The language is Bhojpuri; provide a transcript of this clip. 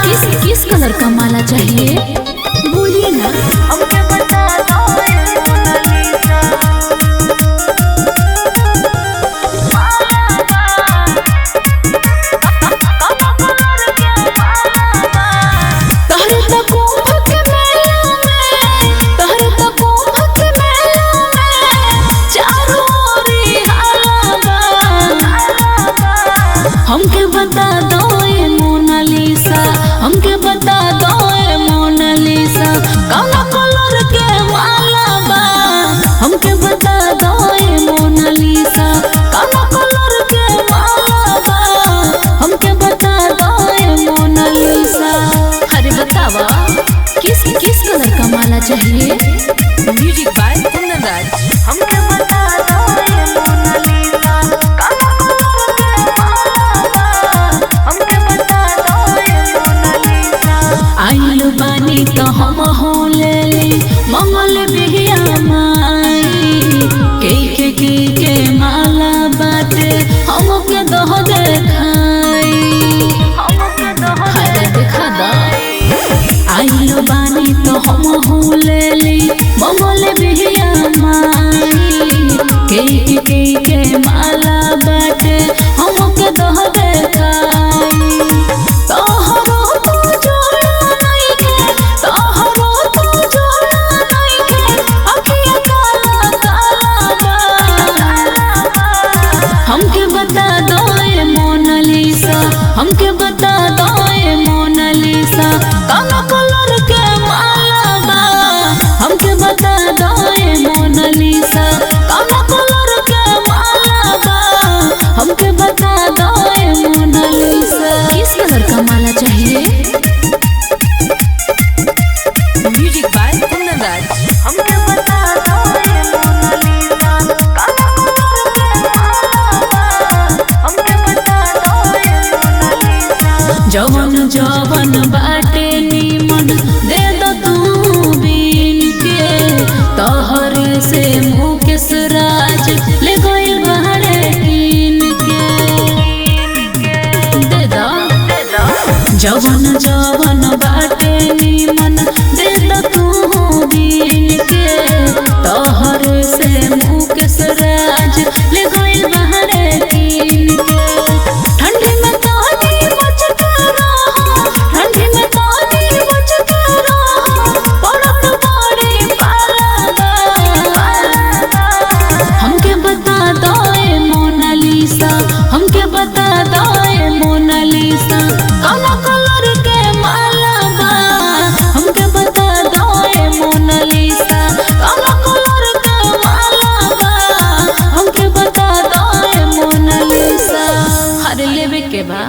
किस किस कलर का माला चाहिए बोलिए ना। हमके बता दो ए मोनालिसा। तोहरे त कुंभ के मेला में, तोहरे त कुंभ के मेला में चारों ओरी हाला बा। हमके बता दो ए मोनालिसा, हमके बता दो ए मोनालिसा, कौना कलर के माला बा। हमके बता दो ए मोनालिसा, कौना कलर के माला बा। हमके बता दो ए मोनालिसा। अरे बतावा किस किस कलर का माला चाहिए। Music by Kundan Raj. हमके बता दो ए मोनालिसा, काला कलर के माला बा। हमके बता दो ए मोनालिसा। आइल बानी तो हम हो ले ली मंगल बिहिया माई। के के के के माला बाटे हमके दह देखाई। हमके दो अरे देखा दा। आइल बानी तो हम हो ले ली मंगल बिहिया माई। के के के माला बाटे हमके दह देखाई। तोहरो तो जोड़ा नइखे, तोहरो तो जोड़ा नइखे, अखिया काला काला बा। हमके बता दो ए मोनालिसा, हमके बता दो ए मोनालिसा, कौना कलर के माला बा। हमके बता दो ए मोनालिसा, कौना कलर के माला बा। हमके बता दो ए मोनालिसा। किस कलर का माला चाहिए। Music by Kundan Raj. हमके बता दो ए मोनालिसा, काला कलर के माला बा। हमके बता दो ए मोनालिसा। जवन जवन बाटे नीमन दे दो तू बीन के, तोहरे से मुकेश राज ले गइल बाड़े कीन के। दे दो जवन जवन बाटे नीमन दे दो तू बीन के, तोहरे से मुकेश राज ले गइल बाड़े कीन के। ठंडी में तानी बच के रहो, ठंडी में तानी बच के रहो, पड़त बड़ी पाला बा। हमके बता दो ए मोनालिसा, हमके बता दो ए मोनालिसा, कौना कलर के माला बा। हमके बता दो ए मोनालिसा, कौना कलर के माला बा। हमके बता दो ए मोनालिसा। अरे लेवे के बा।